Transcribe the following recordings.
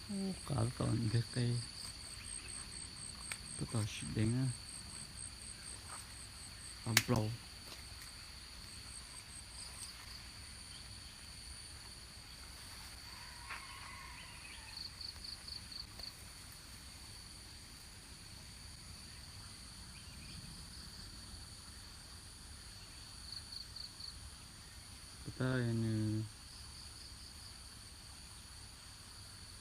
Ub, qav tab tom nteg qe, tab tom sib deev na, qav nplau. Tab nws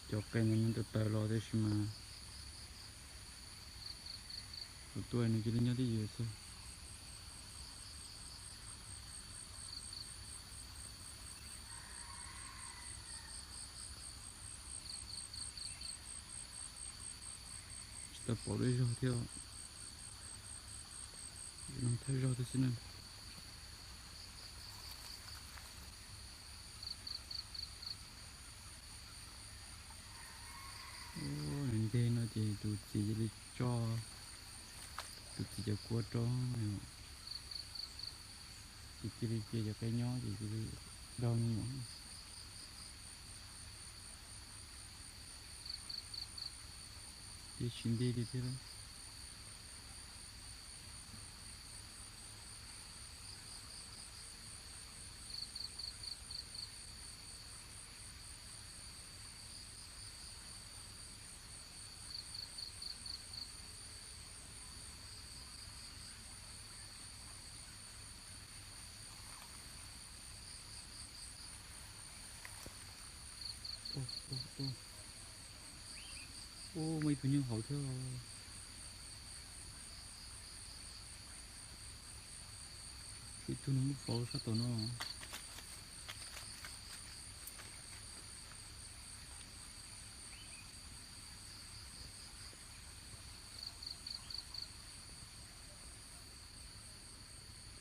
cov qe ntawd nws tawm tawm los tiam sis mas kuv tua nws cia li nyob twj ywm xwb. Tsis tau pom lub zog thiab, no thawj zog thiab xwb na. Ub, nws nteg no ces tus txiv cia li tso tus txiv cov kua rau, ces cia li cia cov qe nyob ces cia li nrog me nyuam. Ces tsis nti li thiab. Ub, muaj ib tug nyob hauv thiab. Ib tug nws muab faus sab tom no.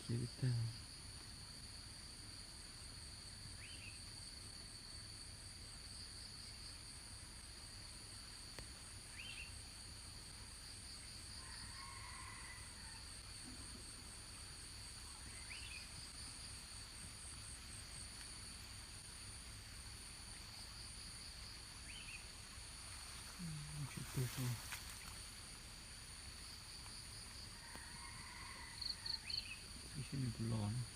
Khiav tag. Tsis tig, ib sab nws tus los na.